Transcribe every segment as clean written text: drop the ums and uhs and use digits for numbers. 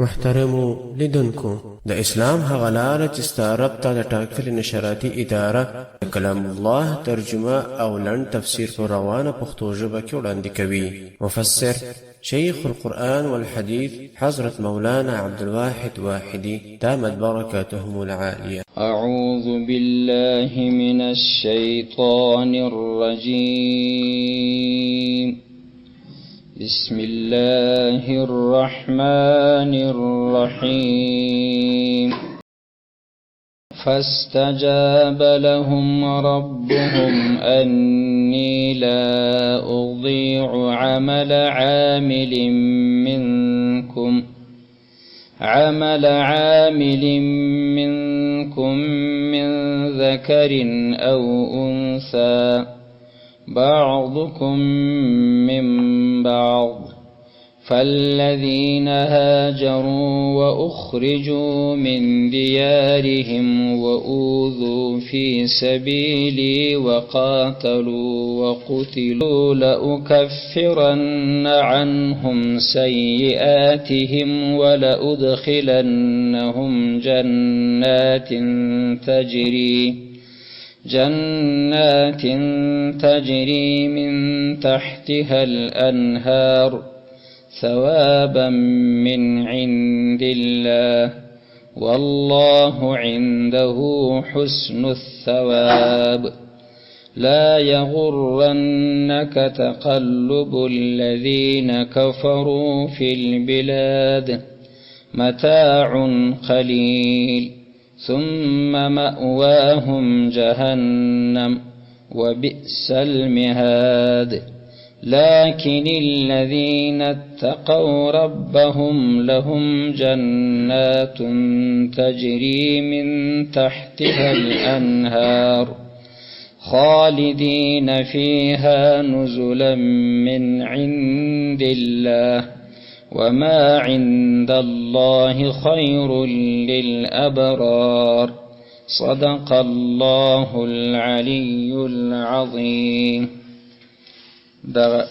محترمو لیدونکو د اسلام هغه لاره چې ستا رب تا د ټاکلې نشراتي اداره د کلام الله ترجمه او لنډ تفسیر په روانه پښتو ژبه کې وړاندې کوي. مفسر شیخ القرآن والحدیث حضرت مولانا عبدالواحد واحدي دامت برکاتهم العالیه. أعوذ بالله من الشيطان الرجيم بسم الله الرحمن الرحيم فاستجاب لهم ربهم أني لا أضيع عمل عامل منكم عمل عامل منكم من ذكر أو أنثى بعضكم من بعض فالذين هاجروا وأخرجوا من ديارهم وأوذوا في سبيلي وقاتلوا وقتلوا لأكفرن عنهم سيئاتهم ولأدخلنهم جنات تجري من تحتها الأنهار ثوابا من عند الله والله عنده حسن الثواب. لا يغرنك تقلب الذين كفروا في البلاد متاع قليل ثم مأواهم جهنم وبئس المهاد. لكن الذين اتقوا ربهم لهم جنات تجري من تحتها الأنهار خالدين فيها نزلا من عند الله وما عند الله خير للأبرار. صدق الله العلي العظيم. دغه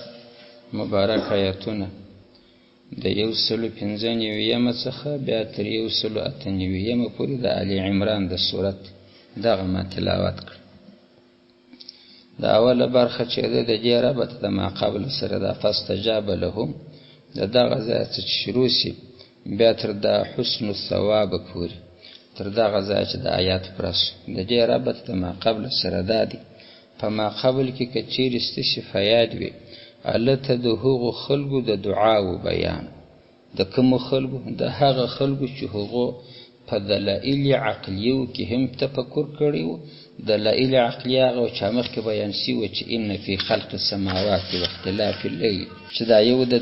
مبارک آیتونه د 195 څخه بیا تر 198 پورې د آل عمران د سورت دغه ما تلاوت کړ. د اوله برخه چې ده د دې ربط د ما قبل سره ده، فاستجاب لهم د دغه ځای څخه چې شروع سي بیا تر د حسن الثواب پورې، تر دغه ځای چې د آیات پوره سو، د دې ربط د ما قبل سره دا دی. په ما قبل کې که چیرې ستاسې فیاد وي، هلته د هغو خلکو د دعاو بیان، د کومو خلکو؟ د هغه خلکو چې هغو په دلایل عقلیو کې هم تفکر کړی و. دلایل عقلیه هغه چې مخکې بیان سوي وه چې ان فی خلق السماوات و اختلاف اللیل، چې دا یو د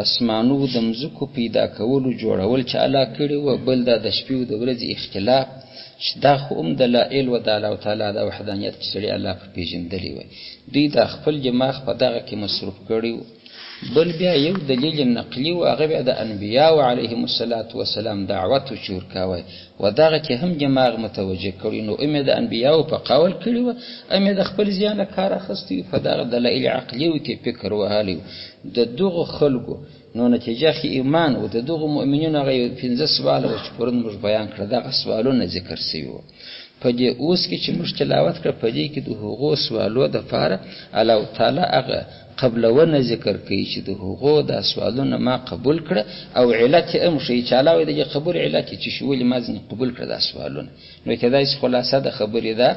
اسمانو د مځکو پیدا کولو جوړول چې الله کړي وه، بل دا د شپې او د ورځې اختلاف، چې دا خو هم دلایل و د الله تعالی د وحدانیت چې سړي الله په پېژندلی وای. دوی دا خپل دماغ په دغه کې مصروف کړي وو. بل بیا یو دلیل نقلي و، هغه بیا د انبیاو علیهم الصلاة والسلام دعوت و چې ورکاوی و، دغه کې هم دماغ متوجه کړي. نو هم یې د انبیاو په قول کړي وه، هم یې د خپل ځانه کار اخیستی و، په دغه دلایل عقلیو کې فکر وهلی و. د دغو خلکو نو نتیجه کې ایمان و. د دغو مؤمنینو هغه یو 5 سواله و چې پرون موږ بیان کړه، دغه سوالونه ذکر سوي وو. په دې اوس کې چې موږ تلاوت کړه، په دې کې د هغو سوالو دپاره الله تعالی هغه قبلونه ذکر کوي چې د هغو دا سوالونه ما قبول کړه، او علت یې هم ښیي چې الله وایي د دې قبول علت یې چې شو، ولې ما ځینې قبول کړه دا سوالونه. نو کېدای شي خلاصه د خبرې ده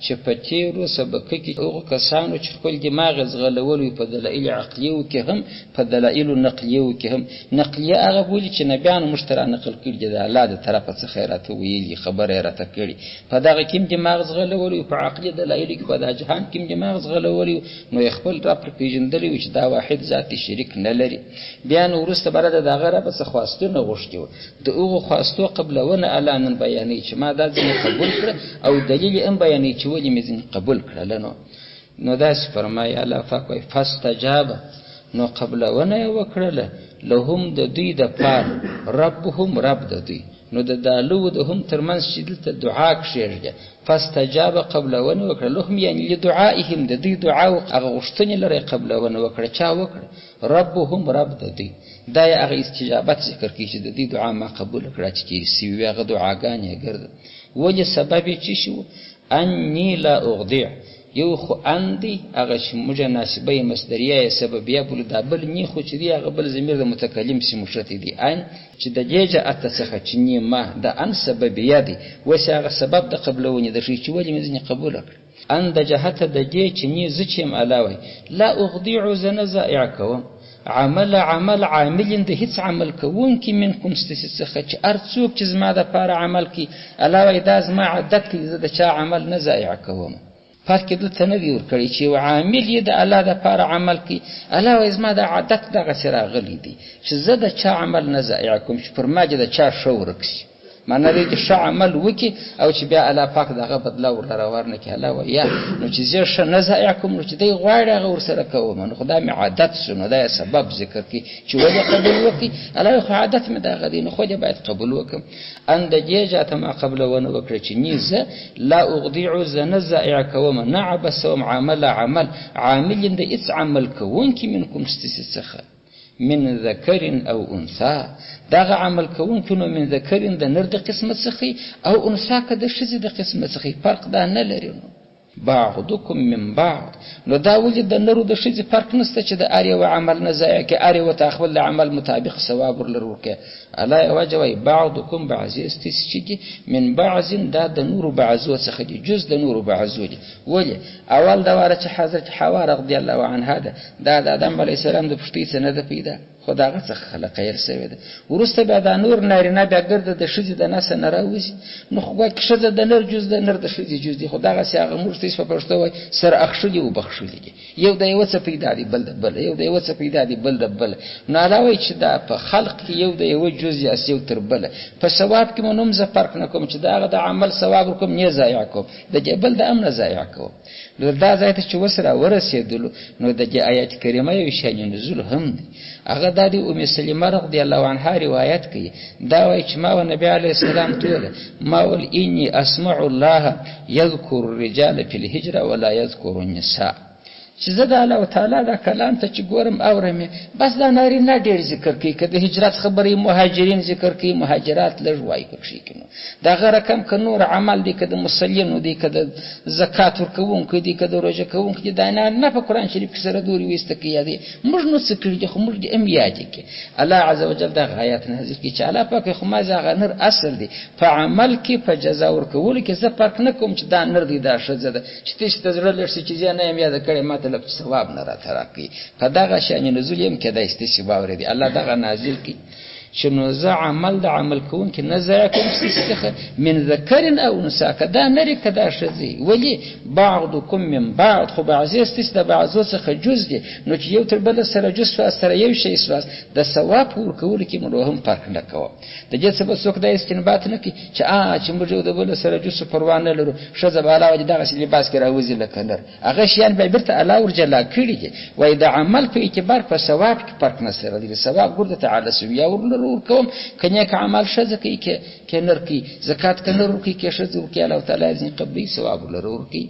چې په تېرو سبقه کې هغو کسانو چې خپل دماغ یې ځغلولی په دلایل عقلیو کې هم، په دلایل نقلیو کې هم، نقلیه هغه بولي چې نبیانو موږ ته را نقل کړي دي، د الله د طرفه څخه یې راته ویلي، خبره یې راته کړې، په دغه کې هم دماغ ځغلولی، په عقلي دلایلو کې په دا جهان کې هم دماغ ځغلولی، نو یې خپل رب پر پېژندلی و چې دا واحد ذات شریک نه لري. بیا نو وروسته به د هغه رب څخه خواستونه غوښتي وو، د هغو خواستو قبلونه الله نن بیانوي چې ما دا ځینې قبول کړه، او دلیل یې هم بیانوي چې ولې مې ځینې قبول کړله. نو داسې فرمایي الله پاک وایي فاستجابه، نو قبلونه یې وکړله لهم د دوی دپاره، ربهم رب د دوی. نو د دالو د هم ترمنځ چې دلته دعا کښېږده، فاستجاب قبلونه وکړه لهم، یعنی لدعائهم، د دوی دعا هغه غوښتنې لره یې قبلونه وکړه. چا وکړه؟ ربهم، رب د دوی. دا یې هغه استجابت ذکر کوي چې د دوی دعا ما قبوله کړه چې تېرې سوي وې هغه دعاګانې یې ګرځه. ولې سبب یې څه شي و؟ انی لا اغضع، یو خو ان دی هغه چې موږ ناسبه یې مصدریه یې سببیه بولو، دا بل نی خو چې دی هغه بل ضمیر د متکلم سي مشتي دی. ان چې د دې جهته څخه چې نی ما د ان سببیه دی، اوس هغه سبب د قبلونې د ښیي چې ولې مې ځینې قبوله کړه. ان د جهته د دې چې نی زه چې یم الله وایي لا اغضع، زه نه ضایع کوم عمل عمل عامل د هیڅ عمل کوونکي منکم ستاسې څخه، چې هر څوک چې زما دپاره عمل کوي الله وایي دا زما عادت دی، زه د چا عمل نه ضایع کوم. فرق یې دلته نه دی ورکړی چې یو عامل یې د الله دپاره عمل کوي، الله وایي زما دا عادت دغسې راغلی دی چې زه د چا عمل نه ضایع کوم، چې پر ما دې د چا ښه ورک شي. معنا دی چې ښه عمل وکړي او چې بیا الله پاک د هغه بدله ورله ورنه کړي. الله وایي یا نو چې زه ښه نه ضایع کوم، نو چې دی غواړي هغه ورسره کوم، نو خو دا مې عادت شو، نو دا یې سبب ذکر کړي چې ولې قبول وکړي. الله وایي خو عادت مې دغه دی، نو خو دې باید قبول وکړم. ان د دې جاته ما قبلونه وکړه چې نی زه لا اغضع، زه نه ضایع کوم، نه عبسوم عمل عمل عامل د هیڅ عمل کوونکي منکم ستاسې څخه، من ذکر او انثى، دغه عمل کوونکي نو من ذکر د نر د قسمت څخه او انثى که د ښځې د قسمت څخه، فرق دا نه لري. نو بعضکم من بعض، نو دا ولې د نر او د ښځې فرق نشته چې د هر یوه عمل نه ضایع کړي، هر یوه ته خپل د عمل مطابق ثواب ورلره ورکړي. الله یې وجه وایي بعضکم بعضې ستاسې چې دي من بعض، دا د نورو بعضو څخه دي، جز د نورو بعضو دي. ولې؟ اول دا واره چې حضرت حوا رضی الله عنها ده، دا د آدم علیه السلام د پښتۍ څه نه ده پیدا، خو د هغه څخه خلقیل سوې ده. وروسته بیا دا نور نارینه بیا ګرده د ښځې د نسه نه راوځي، نو خو ګواکې ښځه د نر جز ده، نر د ښځې جز دی، خو دغسې هغه موږ ته په پښتو وایي سره اخښلي وبخښلي دي، یو د یوه څه پیدا دی بل د بل، یو د یوه څه پیدا دی بل د بل. نو الله وایي چې دا په خلق کې یو د یوه جز یاست یو تر بله، په ثواب کې مو نوم زه فرق نه کوم چې د هغه د عمل ثواب ورکوم نه ضایع کوم، د دې بل د هم نه ضایع کوم. نو دا ځای ته چې اوس راورسېدلو، نو د دې آیت کریمه یو شان نزول هم دی. هغه دا دی ام سلمه رضی الله عنها روایت کوي، دا وایي چې ما و نبي علیه السلام ته وویل، ما ویل انی اسمع الله یذکر الرجال فی الهجرة ولا یذکر النساء، چې زه د الله تعالی دا کلام ته چې ګورم اورم یې، بس دا نارینه ډېر ذکر کوي، که د هجرت خبرې مهاجرین ذکر کوي، مهاجرات لږ وایي پکښې کې. نو دغه رقم که نور عمل دی، که د مصلینو دی، که د زکات ورکوونکو دی، که د روژه کوونکو دی، دا نارینه په قرآن شریف کې سره دورې ویسته کوي. یادوي موږ نو څه کړي دي، خو موږ دې هم یادې کړي. الله عز وجل دغه آیات نازل کړي چې الله پاک خو ما هغه نر اصل دی په عمل کې، په جزا ورکولو کې زه فرق نه کوم چې دا نر دی دا ښځه ده، چې تاسې ته زړه لږ شي چې زه نه یم یاده کړې، ما ته لږ ثواب نه راته راکوي. په دغه شان نزول یې هم کېدای شي تاسې واورېدی. الله دغه نازل کړي چې نو زه عمل د عمل کوونکي نه ضایع کوم ستاسې څخه من ذکر او انثی، که دا نر که دا ښځې. ولې؟ بعضکم من بعض، خو بعضې ستاسې د بعضو څخه جز دي، نو چې یو تر بله سره جز سواست، سره یو شی سواست، د ثواب په ورکولو کې موږ هم فرق نه کوو. د دې څه به څوک دا استنباط نه کوي چې چې موږ یو د بل سره جز پروا نه لرو، ښځه به علاوه دې دغسې لباس کې راوځي لکه نر، هغه شیان بیا بېرته الله ورجلا کړي دي. وایي د عمل په اعتبار په ثواب کې فرق نه سره دی، ثواب ګورته تعالی سویا ورلره ورکوم، که نیک عمل ښځه کوي که نر کوي، زکات که نر ورکوي که ښځه ورکوي، الله تعالی ځینې قبلوي ثواب ورلره ورکوي.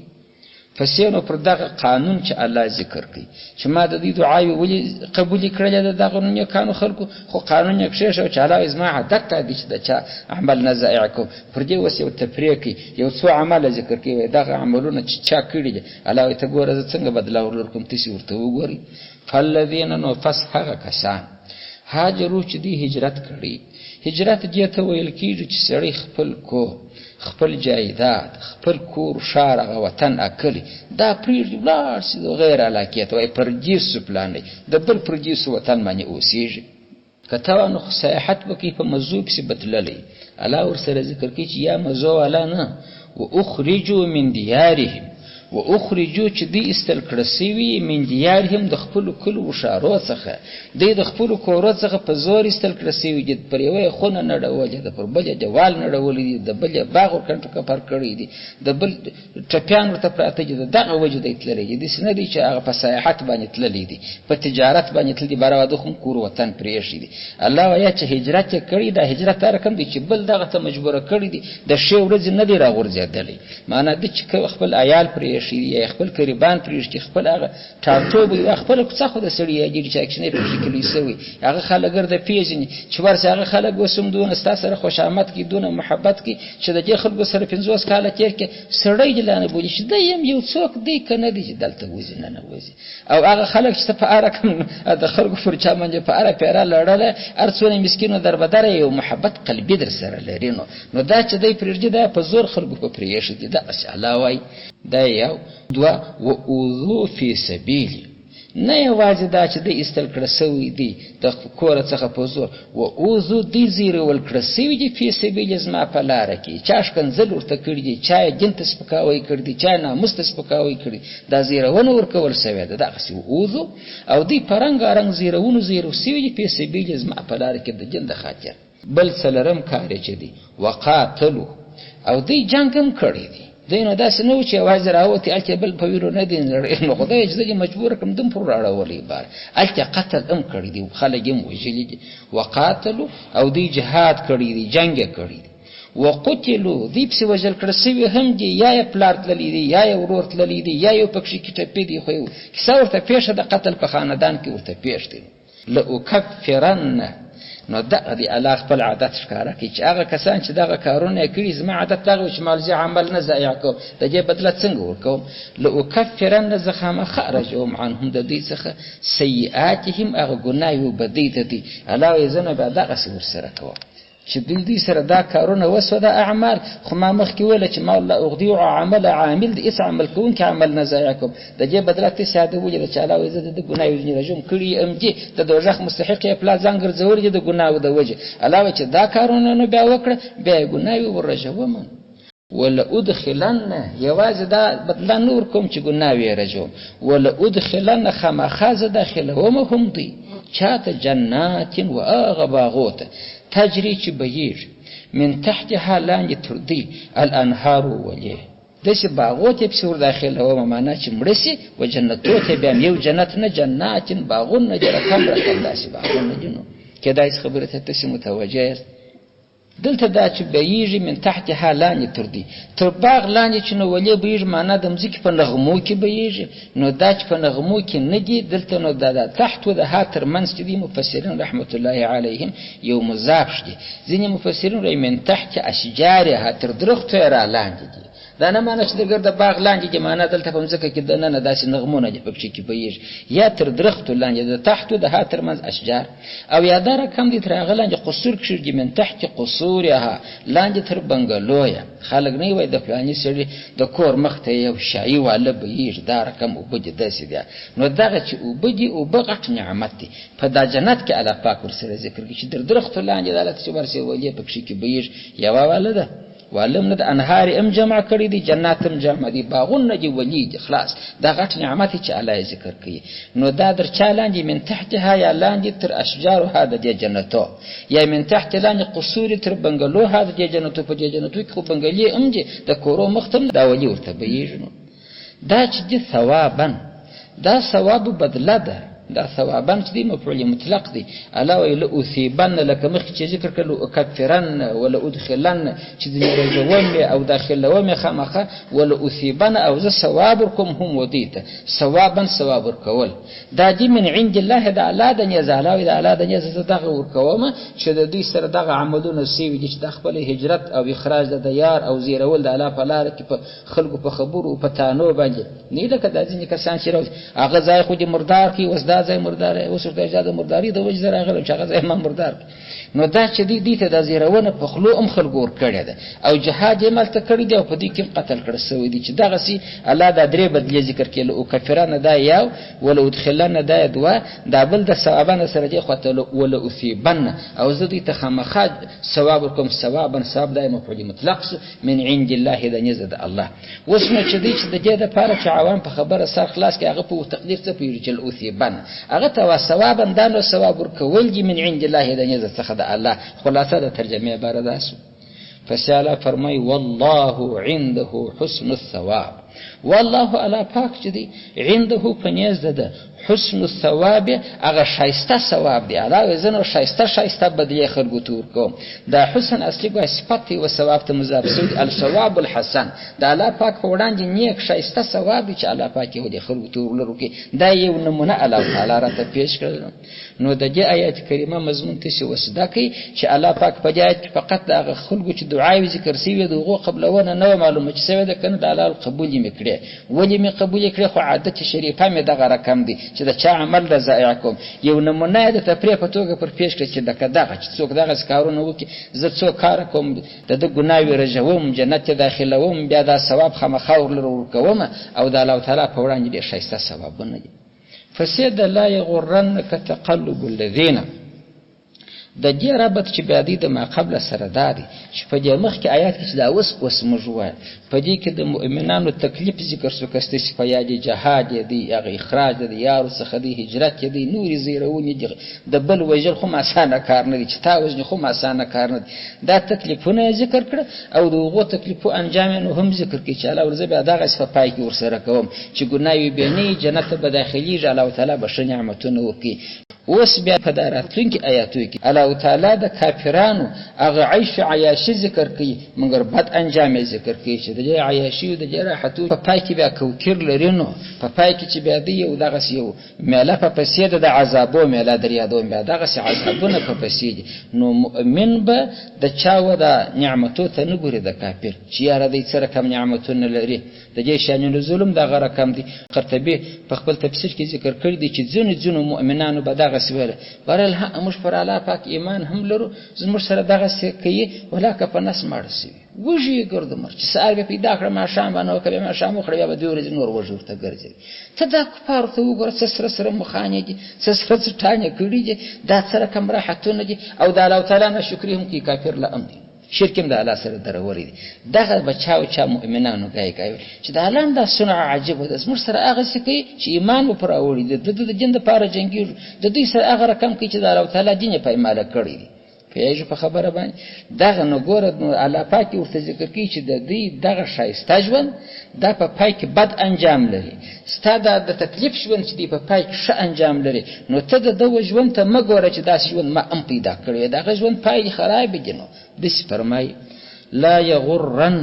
پسې نو پر دغه قانون چې الله ذکر کوي چې ما د دوی دعاوې ولې قبولې کړلې د دغه نیکانو خلکو، خو قانون یې کښېښود چې الله زما عادت دا دی چې د چا عمل نه ضایع کوم. پر دې اوس یو تفریح کوي، یو څو عمله ذکر کوي، وایي دغه عملونه چې چا کړي دي، الله وایي ته ګوره زه څنګه بدله ورکوم، تاسې ورته وګورئ. فالذین نو پس هغه کسان هاجرو چې دوی هجرت کړي، هجرت دې ته ویل کېږي چې سړی خپل کور، خپل جایداد، خپل کور، ښار، هغه وطن، کلی دا پرېږدي ولاړ شي د غیر علاقې ته، وایي پردېسو پلانی د بل پردېسو وطن باندې اوسېږي. که ته وا نو خو سیاحت به کوي، په مزو پسې به تللی. الله ورسره ذکر کوي چې یا مزو والا نه، و اخرجو من دیارهم، و اخرجو چې دوی ایستل کړه سوي من دیارهم د خپلو کلو و ښارو څخه، دوی د خپلو کورو څخه په زور ایستل کړه سوي دي، پر یوه یې خونه نړولې ده، پر بل یې دیوال نړولی دی، د بل یې باغ ورکنټ کپر کړی دی، د بل ټپیان ورته پراته دي، د دغه وجې دی تللی دی. داسې نه دی چې هغه په سیاحت باندې تللی دی، په تجارت باندې تللی دی، باره واده خو هم کور وطن پرېښی دی. الله وایي چې هجرت یې کړی، دا هجرت دا رقم دی چې بل دغه ته مجبوره کړی دی، د ښې ورځې نه دی راغورځېدلی. معنا دی چې خپل عیال پرېښی دی یا خپل قریبان پرېښي، خپل هغه ټاټوبی یا خپله کوڅه خو د سړي یادېږي چې کوچنی پکښې کې لوی سوی، هغه خلک ګرده پېژني چې ورسي هغه خلک اوس هم دونه ستا سره خوشامد کوي، دونه محبت کوي چې د دې خلکو سره 50 کاله تېر کړي، سړی دې لا نه بولي چې دی هم یو څوک دی که نه دی چې دلته وځي نه نه وځي. او هغه خلک چې ته په هره کوم د خلکو پر چا باندې په هره پیره لړلی، هر څونه مسکینو دربدره یو محبت قلبي در سره لري. نو دا چې دی پرېږدي، دا په زور خلکو په پرېښي دي. دغسې الله وایي. دا یو دوه و اوذو فی سبیلي، نه یوازې دا چې دی ایستل کړه سوی دی د کوره څخه په زور، و اوذو دی زیرول کړه سوي دي فی سبیلي زما په لاره کې، چا ښکنځل ورته کړي دي، چا یې دین ته سپکاوی کړی دی، چا یې ناموس ته سپکاوی کړی، دا زیرونه ورکول سوې ده. دغسې و اوذو او دوی په رنګارنګ زیرونو زیرو سوي دي فی سبیلي زما په لاره کې د دین د خاطر. بل څلورم کار یې چې دی وقاتلو، او دوی جنګ هم کړی دی. دوی نو داسې نه وو چې یوازې راوتي هلته بل په ویرو نه دی نړۍ، نو خدای چې زه دې مجبور کړم دوم پر راړولی بار، هلته قتل هم کړی دی، خلک یې هم وژلي دي. وقاتلو او دوی جهاد کړی دی، جنګ یې کړی دی. وقتلو دوی پسې وژل کړه سوي هم دي، یا یې پلار تللی دی، یا یې ورور تللی دی، یا یو پکښې کې ټپي دی، خو یو کیسه ورته پېښه د قتل په خاندان کې ورته پېښ دی. لأکفرن، نو دغه دی الله خپل عادت ښکاره کوي چې هغه کسان چې دغه کارونه یې کړي، زما عادت دغه و چې مالزي عمل نه ضایع کوم، د دې بدله څنګه ورکوم؟ لأکفرن زه خامخا رجوم عنهم د دوی څخه سیئاتهم هغه ګناوې او بدۍ د دوی. الله وایي زه نو بیا دغسې ورسره کوم چې دوی سره دا کارونه وسوه دا اعمال. خو ما مخکې وویل چې ما لا اضیع عمل عامل د هېڅ عمل کوونکي عمل نه ضایع کوم. د دې بدله ته ساده ولیده چې الله وایي زه د ده ګناوې ځینې رژوم کړي هم دي، د دوزخ مستحق یې پلا ځان ګرځولی دي د ګناوو د وجې. الله وایي چې دا کارونه نو بیا وکړه، بیا یې ګناوې ورژوم. ولأدخلن، یوازې دا بدله نه ورکوم چې ګناوې یې رژوم، ولأدخلن خامخا زه داخلوم هم دوی چاته جنات و هغه باغو ته تجري چې بهیږي من تحتها لاندې تر دوی الانهار ولې، داسې باغو ته یې پسې ورداخلوم، معنا چې مړه سي و جنتو ته بیا یو جنت نه جنات باغونه دي، رقم رقم داسې باغونه دي. نو کېدای شي خبرې ته تاسې متوجه یاست. دلته دا چې بهیږي من تحتها لاندې تر دوی تر باغ لاندې چې نو ولې بهیږي، معنا د مځکې په نغمو کې بهیږي. نو دا چې په نغمو کې نه دي دلته، نو دا تحت و د ها تر منځ چې دي مفسرین رحمت الله علیهم یو مضاف دي. ځینې مفسرین وایي من تحت اشجارها تر درختو یې را لاندې دي. دا نه معنا چې د ګرده باغ لاندې دي، معنا دلته په مځکه کې دننه داسې نغمونه دي پکښې کې بهیږي، یا تر درختو لاندې د تحت د ها تر منځ اشجار، او یا دا رقم دي تر هغه لاندې قصور کښې دي من تحت قصورها لاندې تر بنګلو یې. خلک نه وایي د فلاني سړي د کور مخ ته یو شاهي واله بهیږي، دا رقم اوبه دي داسې دي. نو دغه چې اوبه دي، اوبه غټ نعمت دی په دا جنت کې الله پاک ورسره ذکر کوي چې تر درختو لاندې دلته چې ورسې ولې پکښې کې بهیږي. یوه واله ده والم نه د انهار هم جمع کړي دي، جنات هم جمع دي، باغونه دي، ولي دي، خلاص دا غټ نعمت چې الله یې ذکر کوي. نو دا در چا لاندې من تحتها یا لاندې تر اشجارها د دې جنتو، یا من تحت لاندې قصور تر بنګلوها د دې جنتو. په دې جنتو کې خو بنګلې هم دي، د کورو مخ ته هم دا ولي ورته بهیږي. نو دا چې دي ثوابا، دا ثواب بدله ده، دا ثوابا چې دی مفعول مطلق دی. الله وایي لأثیبن، لکه مخکې چې ذکر کړل لأکفرن ولأدخلن چې ځینې رژوم یې او داخلوم یې خامخا، ولأثیبن او زه ثواب ورکوم هم و دوی ته. ثوابا ثواب ورکول دا دي من عند الله د الله د نیزه. الله وایي د الله د نیزه زه دغه ورکوم چې د دوی سره دغه عملونه سوي دي چې د خپل هجرت او اخراج د دیار او زیرول د الله په لاره کې په خلکو په خبرو په تانو باندې نه، لکه دا ځینې کسان چې راوځي هغه ځای خو دې مردار کړي، اوس دا دا ځای مردار اوس ورته دا د مرداري د وجې زه راغلم چې هغه ځای ما مردار. نو دا چې دی دې ته دا زیرونه په خولو هم خلکو ورکړې ده او جهاد یې هم هلته کړی دی او په دې کې هم قتل کړل سوی دی. چې دغسې الله دا درې بدلې ذکر کړې، لأکفرن دا یو، ولأدخلن دا دوه، دا بل د ثوابانه سره دې خوا ته ولأثیبن، او زه دوی ته خامخا ثواب ورکوم. ثوابا ثواب دا مفعول مطلق سو من عند الله د نزد د الله. اوس نو چې دی چې د دې دپاره چې عوام په خبره سر خلاص کړي هغه په تقدیر څه پوهېږي چې لأثیبن هغه ته وا ثوابا دا نو ثواب ورکول دي من عند الله د نزد څخه د الله. خلاصه د ترجمې عباره دا سو. پسې الله فرمایي والله عنده حسن الثواب. والله الله پاک چې دی عنده په نیز ده حسن الثواب هغه ښایسته ثواب دی. الله وایي زه نو ښایسته ښایسته بدلې خلکو ته ورکوم. دا حسن اصلي ګویا صفت دی و ثواب ته مضاف سوی دی، الثواب الحسن. د الله پاک په وړاندې نیک ښایسته ثواب دی چې الله پاک یې ولې خلکو ته ورکړي. دا یو نمونه الله تعالی راته پیش کړل. نو د دې آیت کریمه مضمون تاسې اوس دا کوي چې الله پاک په دې آیت کې فقط د هغه خلکو چې دعا یې ذکر سوې د هغو قبلونه نه وه معلومه چې سوې ده که نه، د الله قبول یې مې کړې. ولې مې قبولې کړې؟ خو عادت شریفه مې دغه رقم دی چې د چا عمل د ضایع کوم. یو نمونه یې د تفریح په توګه پر پیش کړې چې لکه دغه چې څوک دغسې کارونه وکړي زه څو کاره کوم، د ده ګناوې رژوم، جنت یې داخلوم، بیا دا ثواب خامخا ورلره ورکوم او د الله تعالی په وړاندې ډېر ښایسته ثوابونه دي. پسې د لا یغرنک تقلب الذین د دې ربط چې بیا دی د ما قبل سره دا دی چې په دې مخکې آیات کې چې دا اوس اوس موږ ووایو په دې کې د مؤمنانو تکلیف ذکر سو، که ستاسې په یاد جهاد یې دی، هغه اخراج د یارو څخه دی، هجرت یې دی، نورې زیرونې دي، د بل وژل خو هم اسانه کار نه دی، چې تا وژني خو هم اسانه کار نه دی. دا تکلیفونه یې ذکر کړه او د هغو تکلیفو انجام یې نو هم ذکر کړي چې الله ورځه بیا دغسې په پای کې ورسره کوم چې ګناوې به نه وي، جنت ته به داخلېږي، الله تعالی به ښه نعمتونه ورکوي. اوس بیا په دا راتلونکي آیاتو کې الله تعالی د کافرانو هغه عیش عیاشي ذکر کوي، مګر بد انجام یې ذکر کوي چې د دې عیاشي او د دې راحتو په پای کې بیا کوتیر لري. نو په پای کې چې بیا دی یو دغسې یو میله په پسې ده، د عذابو میله در یادوم، بیا دغسې عذابونه په پسې دي. نو مؤمن به د چا و دا نعمتو ته نه ګوري د کافر چې یاره دی څه رقم نعمتونه لري، د دې شیانو ظلم دغه رقم دی. قرطبي په خپل تفسیر کې ذکر کړی دی چې ځینو ځینو مؤمنانو به دغسې ویل، بهرحال موږ پر الله پاک ایمان هم لرو، زموږ سره دغسې کوي، ولاکه په نس ماړه سوي وږي یې ګرځو مر چې سهار به پیدا کړه ماښام به نه وکړه، ماښام وخوړه بیا به دوې ورځې نور وږي ورته ګرځي. ته دا کفارو ته وګوره څه سره سره مخانې دي، څه سره څټانې کړي دي، دا څه رقم راحتونه دي، او د الله تعالی ناشکري هم کوي، کافر لا هم دی، شرک هم د الله سره درولی دی. دغه به چا او چا مؤمنانو ګای ګای ویل چې د الله هم دا صنع عجیبه ده، زموږ سره هغسې کوي چې ایمان مو پر راوړی دی، د ده د دین دپاره جنګېږو، د دوی سره هغه رقم کوي چې د الله تعالی دین یې پایماله کړی دی. پوهېږې په خبره باندې؟ دغه نو ګوره نو الله پاک یې ورته ذکر کوي چې د دوی دغه ښایسته ژوند دا په پای کې بد انجام لري، ستا دا د تکلیف ژوند چې دی په پای کې ښه انجام لري. نو ته د دغه ژوند ته مه ګوره چې داسې ژوند ما هم پیدا کړی، دغه ژوند پای خرابې دي. نو داسې فرمایي لا یغرن،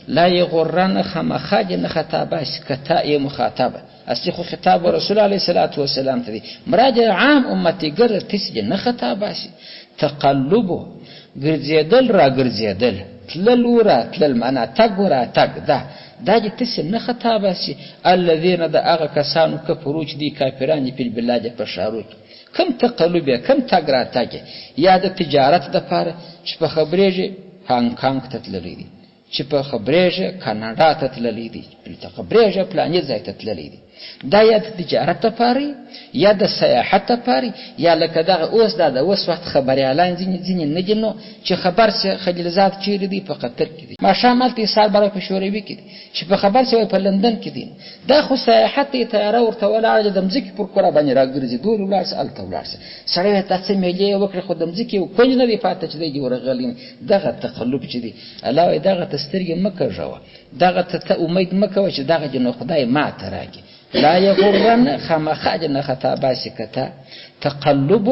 لا یغرن خامخا دې نه خطا باسي که تا یې مخاطبه. اصلي خو خطاب رسول علیه الصلاة والسلام ته دی، مراد عام امت دی، ګرده تاسې دې نه خطا باسي. تقلبو ګرځېدل را ګرځېدل، تلل و راتلل، معنا تګ و راتګ، دا دا دې تاسې نه خطا باسي. الذین د هغه کسانو کفرو چې دوی کافران دي، فی البلاد په ښارو کې کم تقلب یې کم تګ راتګ یې، یا د تجارت دپاره چې په خبرېږي هانګ کانګ ته تللی دی، چې په خبرېږي کاناډا ته تللی دی، چې خبرېږي پلاني ځای ته تللی دی، دا یا د تجارت دپاره یا د سیاحت دپاره یا لکه دغه اوس دا د اوس وخت خبریالان ځینې ځینې نه دي، نو چې خبر سي خلیلزاد چیرې دی، په قطر کې دی، ماښام هلته یې سهار به په شوروي کې دی، چې په خبر سي په لندن کې دی، دا خو سیاحت دی، طیاره ورته ولاړه د مځکې پر کره باندې راګرځي، دورې ولاړ سه هلته ولاړ سه، سړی وایي دا څه مېلې یې وکړې، خو د مځکې یو کونج نه دی پاته چې دی دې ورغلی. دغه تقلب چې دی الله وایي دغه ته سترګې مه کږوه، دغه ته ته امید مه کوه چې دغه دې نو خدای ما ته راکړي. لا یغرن خامخا دې نه خطا باسي که ته تقلب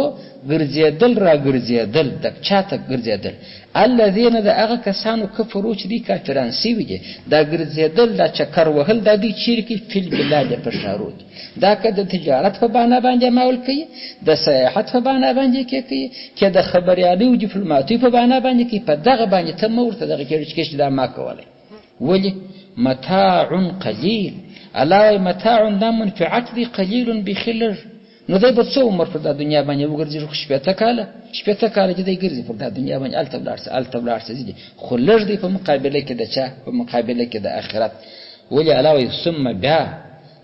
ګرځېدل را ګرځېدل، د چا ته ګرځېدل؟ الذین د هغه کسانو کفرو چې دوی کافران سوي دي، دا ګرځېدل دا چکر وهل دا دوی چیرې کوي؟ فی البلاد په ښارو کې. دا که د تجارت په بهانه باندې مول کوي، د سیاحت په بهانه باندې کې کوي، که د خبریالۍ او دیپلوماتۍ په بهانه باندې کوي، په دغه باندې ته مه ورته دغه کېږي چې دا ما کولی. ولې؟ متاع قلیل، الله وایي متاع دا منفعت دی، قلیل بیخي لږ. نو دی به څو عمر پر دا دنیا باندې وګرځي؟ خو 60 کاله، 60 کاله چې دی ګرځي پر دا دنیا باندې، هلته ولاړ سه، هلته ولاړ سه، ځي خو لږ دی په مقابله کې د چا؟ په مقابله کې د آخرت. ولې الله وایي ثم بیا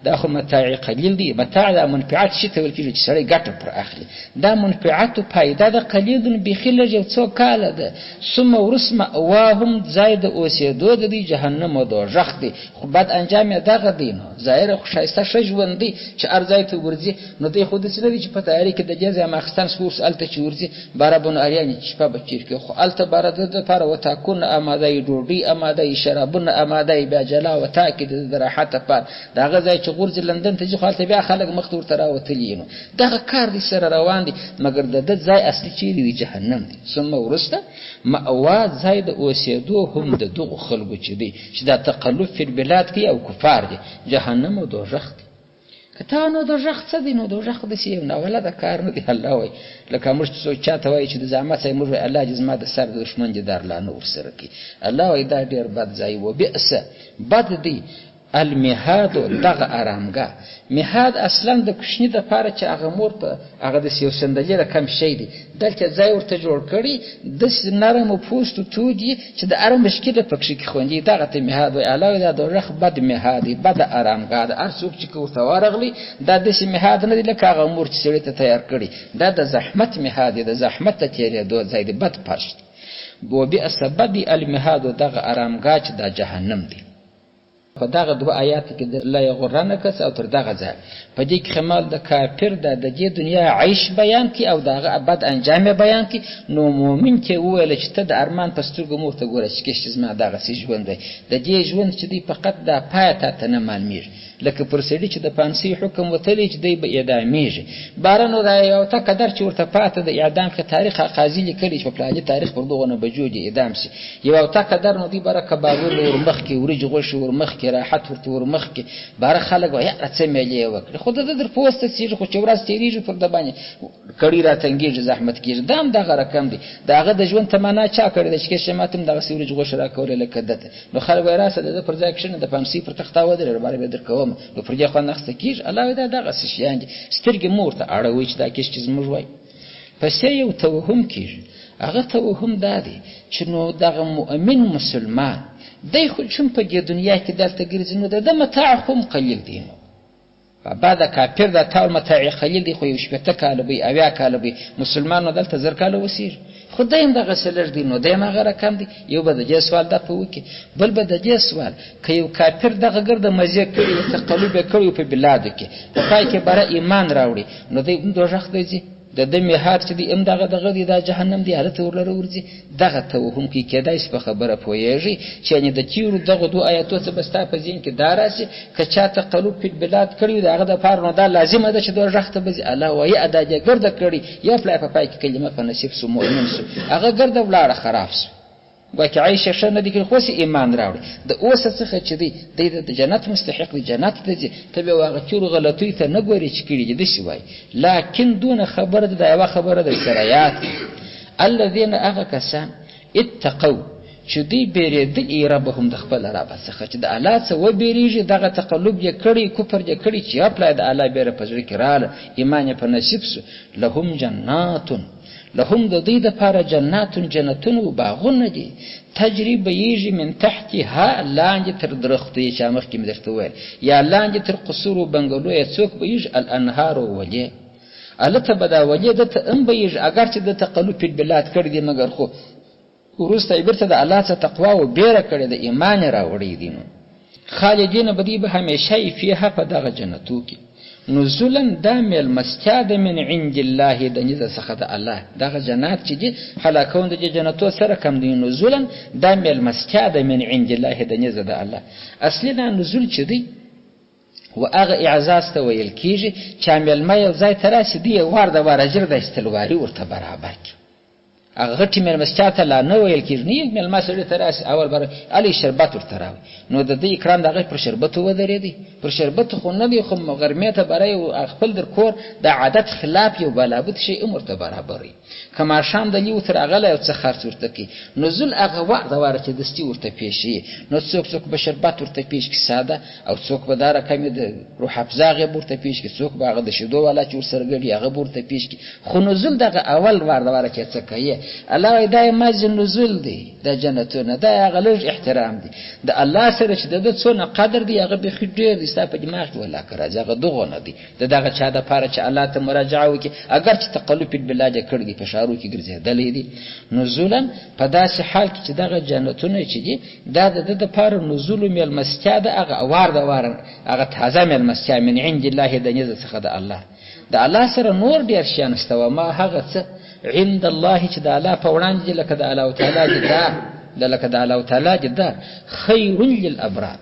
دا خو متاع قلیل دی. متاع دا منفعت شي ته ویل کېږي چې سړی ګټه پر اخلي. دا منفعت فایده ده قلیل بیخي لږ یو څو کاله ده. ثم وروسته مأواهم ځای د اوسېدو د دوی جهنم او دوزخ دی. خو بد انجام یې دغه دی. نو ظاهره خو ښایسته ښه ژوند دی چې هر ځای ته ورځي، نو دی خو داسې نه دی چې په تیاري کې د دې ځای ماخستن شو اوس هلته چې ورځي باره به نو اریانې چې شپه به تېر کړي، خو هلته باره د ده دپاره وتاکونه اماده وي، ډوډۍ اماده وي، شرابونه اماده وي، بیا جلا وتاکې د ده د راحت لپاره. د هغه ځای چې غورځي لندن ته ځي، خو هلته بیا خلک مخته ورته راوتلي. نو دغه کار دی سره روان دی، مګر د ده ځای اصلي چیرې دی؟ جهنم دی. ثم وروسته مأوا ځای د اوسېدو هم د دغو خلکو چې دی چې دا تقلب فی البلاد کوي او کفار دي، جهنم او دوزخ دی. که تا نو دوزخ څه دی؟ نو دوزخ داسې یو ناولده کار نه دی. الله وایي لکه موږ چې څوک چاته وایي چې د زعامت صاحب موږ وایي الله دې زما د سر د دښمن دې دار لا نه ورسره کوي. الله وایي دا ډېر بد ځای و، بئس بد دی المهاد دغه آرامګاه. مهاد اصلا د کوچني دپاره چې هغه مور په هغه داسې یو صندلي رقم شی دی، دلته ځای ورته جوړ کړي، داسې نرم او پوست و تود وي چې د هر مشکله پکښې کې خوندي، دغه ته مهاد وایي. الله وایي دا دوزخ بد مهاد دی، بده آرامګاه ده. هر څوک چې که ورته ورغلی دا داسې مهاد نه دی لکه هغه مور چې سړي ته تیار کړي، دا د زحمت مهاد دی، د زحمت ته تېرېدو ځای دی، بد فرش دی. وبئس بد المهاد دغه آرامګاه چې دا جهنم دی. په دغه دوه آیاتو کې د لا یغرنک او تر دغه ځای په دې کې خمال د کافر د د دې دنیا عیش بیان کی او د هغه بد انجام یې بیان کی. نو مؤمن ته وویل چې ته د ارمان په سترګو مور ته ګوره چې کش چې زما دغسې ژوند دی، د دې ژوند چې دی فقط دا پای تا ته نه معلومیږي، لکه پر سړي چې د پانسۍ حکم وتلی چې دی به اعدامېږي. باره نو دا یو ته قدر چې ورته پاته د اعدام کې تاریخ قاضي لیکلی چې په پلاني تاریخ پر دغو نه بجو دې اعدام سي، یو ته قدر نو دی باره کبابونه ورمخکې، وریجې غوښې ورمخکې، راحت ورته ورمخکې، باره خلک وایي یاره څه مېلې یې وکړې، خو د ده در پوسته څېږي، خو چې ورځ تېرېږي پر ده باندې کړۍ راتنګېږي، زحمت کېږي. دا هم دغه رقم دی، د هغه د ژوند تمنا چا کړې ده چې کش ما ته هم دغسې وریجې غوښې راکولې لکه ده ته. نو خلک وایي راسه د ده پر ځای کښېنه، د پانسۍ پر تخته ودرېږه، باره به یې درکوم، نو پر دې خوند اخیسته کېږي. الله وایي دا دغسې شیان دي، سترګې مه ورته اړوئ چې دا کش چې زموږ وایي. پسې یو توهم کېږي، هغه توهم دا دی چې نو دغه مؤمن مسلمان دی خو چې په دې دنیا کې دلته ګرځي، نو د ده متاع خو هم قلیل دی. نو بابا د کافر دا تاول متاع قلیل دی، خو یو 60 کاله به 70 کاله به مسلمان نو دلته 1000 کاله اوسېږي، خو دی هم دغسې لږ دی، نو دی هم هغه رقم دی. یو به د دې سوال دا په وکړي، بل به د دې سوال که یو کافر دغه ګرده مزې کړي وي، تقلب یې کړی په بلادو کې، په پای کې بره ایمان راوړي، نو دی هم دوزخ دی ځي، د ده مهاد چې دی هم دغه دغه دی، دا جهنم دی، هلته ورلره ورځي. دغه توهم کې کېدای شي په خبره پوهېږي چې یعنې د تېرو دغو دوو آیاتو څه به ستا په ذهن کې دا راسي که چا تقلب فی البلاد کړی وي د هغه دپاره نو دا لازمه ده چې دوزخ ته به ځي. الله وایي ادا دې ګرده کړي، یو پلای په پای کې کلمه په نصیب سو، مؤمن سو، هغه ګرده ولاړه خراب سو، ګواکې عیش یې ښه نه دی کړی، خو اوس یې ایمان راوړی، د اوسه څخه چې دی دی د جنت مستحق دی، جنت ته ځي، ته بیا هغه تېرو غلطیو ته نه ګورې چې کړي دي، داسې وایي. لاکن دونه خبره ده، دا یوه خبره در سره یاد کړه، الذین هغه کسان اتقوا چې دوی بېرېدلي ربهم د خپل رب څخه، چې د الله څخه وبېرېږي، دغه تقلب یې کړی، کفر یې کړی، چې یوه پلا د الله بېره په زړه کې راغله، ایمان یې په نصیب سو، لهم جنات، لهم د دوی دپاره جنات، جنتونه او باغونه دي، تجري بهیږي من تحتها لاندې تر درختو یې چې مخکې مې درته وویل، یا لاندې تر قصور او بنګلو یې څوک بهیږي، الانهار ولې، هلته به دا ولې ده ته هم بهیږي، اګر چې ده تقلب فی البلاد کړی دی، مګر خو وروسته یې بیرته د الله څخه تقوا او بېره کړې ده، ایمان یې راوړی دی. نو خالدین به دوی به همیشه یې فیها په دغه جنتو کې. نزولا دا مېلمستیا ده من عند الله د نزد څخه د الله، دغه جنات چې دي هلاکون د دې جنتو سره کم دی. نزولا دا مېلمستیا ده من عند الله د نزد د الله. اصلي دا نزول چې دی و هغه اعزاز ته ویل کېږي چې مېلمه یو ځای ته راسي، دی یې وار د واره ژر داسې تلواري ورته برابر کړي. هغه غټې مېلمستیا ته لا نه ویل کېږي. نه یو مېلمه سړي ته راسي، اول بر الې شربت ورته راوړي، نو د ده اکرام د هغه پر شربتو ودرېدی. پر شربتو خو نه دی، خو غرمې ته بری خپل در کور د عادت خلاف یو بالابود شی هم ورته برابروي. که ماښام د لیو ته راغلی او څه خرڅ ورته کوي، نزول هغه وار د واره چې دستي ورته پېښوي. نو څوک څوک به شربت ورته پېښ کړي ساده، او څوک به دا رقم د روح افزا هغې به ورته پېښ کړي، څوک به هغه د شیدو والا چې ورسره ګډي هغه به ورته پېښ کړي. خو نزول دغه اول وار د واره چې څه کوي، الله وایي دا یې مازې نزول دی، دا جنتونه، دا یې هغه لږ احترام دی د الله سره چې د ده څونه قدر دی، هغه بیخي ډېر دی. ستا په دماغ کې ولاکه راځي، هغه دغو نه دی د دغه چا دپاره چې الله ته مراجعه وکړي، اګر چې تقلب البلاد یې کړی دی، په ښارو کې ګرځېدلی دی. نزولا په داسې حال کې چې دغه جنتونه چې دي، دا د ده دپاره نزول مېلمستیا ده، هغه وار د واره هغه تازه مېلمستیا من عند الله، د نزد څخه د الله. د الله سره نور ډېر شیان شته، وما هغه څه عند الله چې د الله په وړاندې دي، لکه د الله تعالی دیدار، د لکه د الله تعالی دیدار، خیر للابرار.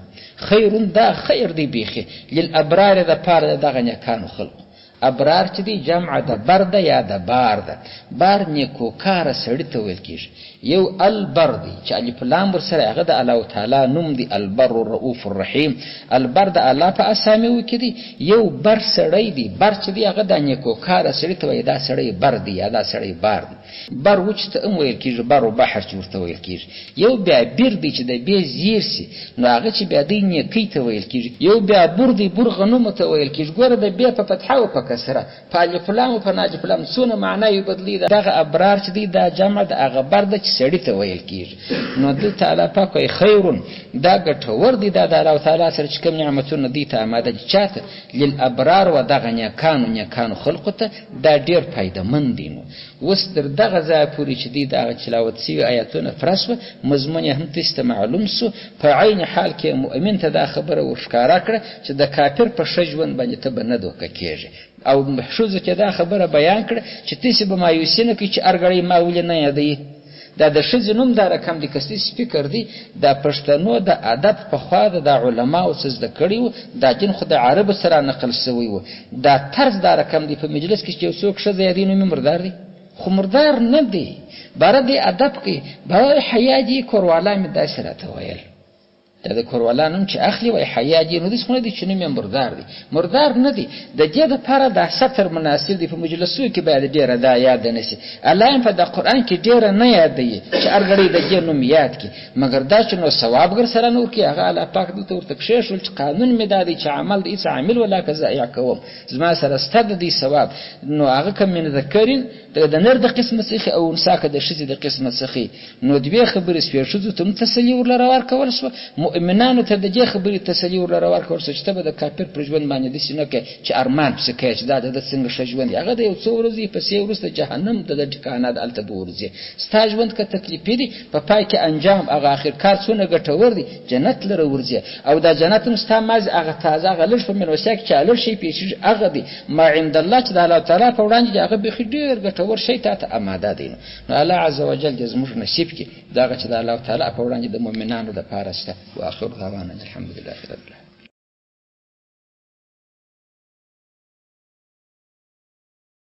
خیر دا خیر دی بیخي للابرار د پاره د دغه نیکانو خلقو. ابرار چې دی جمع د بر ده یا د بار ده. بار نیکوکاره سړي ته ویل کېږي. یو البر دی چې الف لام ورسره، هغه د الله تعالی نوم دی، البر الرؤوف الرحیم. البر د الله په اسامیو کې دی. یو بر سړی دی، بر چې دی هغه د نیکوکاره سړي ته وایي، دا سړی بر دی یا دا سړی بار دی. بر وچ ته هم ویل کېږي، بر و بحر چې ورته ویل کېږي. یو بیا بیر دی چې د بې زیر سي، نو هغه چې بیا دی نیکۍ ته ویل کېږي. یو بیا بور دی، بور غنمو ته ویل کېږي. ګوره د بې په فتحه او په کسره، په الف لام او په نالف لام څونه معناوې بدلوي. دغه ابرار چې دی دا جمع د هغه بر ده چې سړي ته ویل کېږي. نو دلته الله پاک وایي خیر، دا ګټور دی، دا د الله تعالی سره چې کوم نعمتونه دوی ته اماده دي، چا ته؟ للابرار و دغه نیکانو نیکانو خلقو ته دا ډېر فایدهمند دی. نو اوس تر دغه ځایه پورې چې دوی دغه تلاوت سوي آیتونه پوره سوه، مضمون یې هم تاسو ته معلوم سو. په عین حال کې مؤمن ته دا خبره ورښکاره کړه چې د کافر په ښه ژوند باندې ته به نه دوکه کېږې، او ښځو ته دا خبره بیان کړه چې تاسې به مایوسي نه کوئ چې هر ګړی ما ولې نه یادوي. دا د ښځې نوم دا رقم دی، که ستاسې فکر دی دا پښتنو د ادب پخوا د دا علماو څه زده کړي وو، دا دین خو د عربو څخه را نقل سوی وو، دا طرز دا رقم دی. په مجلس کې چې یو څوک ښځه یادوي نوم یې مردار دی، خو مردار نه دی، باره دی ادب کوي، باره حیا دی. کوروالا مې داسې راته ویل، دا د کوروالا نوم چې اخلي وایي حیا دی، نو داسې خو نه دی چې نوم یې مردار دی، مردار نه دی. د دې دپاره دا ستر مناسب دی. په مجلسو کې باید ډېره دا یاده نه شي. الله یې په د قرآن کې ډېره نه یادوي چې هر ګړی د دې نوم یاد کړي، مګر دا چې نو ثواب ګر سره نور کړي، هغه الله پاک دلته ورته کښېښول چې قانون مې دا دی چې عمل د هېڅ عامل ولاکه ضایع کوم، زما سره سته د دې ثواب. نو هغه که من ذکرین د نر د قسمه څخه او انثا که د ښځې د قسمه څخه، نو دوې خبرې سوې، ښځو ته هم تسلي ورلره ورکول سوه، مؤمنانو ته د دې خبرې تسلي ورلره ورکول سوه چې ته به د کافر پر ژوند باندې داسې نه کوې چې ارمان پسې کوې چې دا د ده څنګه ښه ژوند دی، هغه د یو څو ورځې پسې وروسته جهنم د ده ټکانه ده، هلته به ورځي. ستا ژوند که تکلیفي دی، په پای کې انجام هغه اخر کار څونه ګټور دی، جنت لره ورځي. او دا جنت هم ستا مازې هغه تازه هغه لږ په مېلمستیا کې چې لږ شی پېښېږي هغه دی، ما عند الله چې د الله تعالی په وړاندې دی، هغه بیخي ډېر ګټور شی تا ته اماده دی. نو الله عز وجل دې زموږ نصیب کړي دغه چې د الله تعالی په وړاندې د مؤمنانو دپاره شته. واخر دعوانا الحمد لله رب.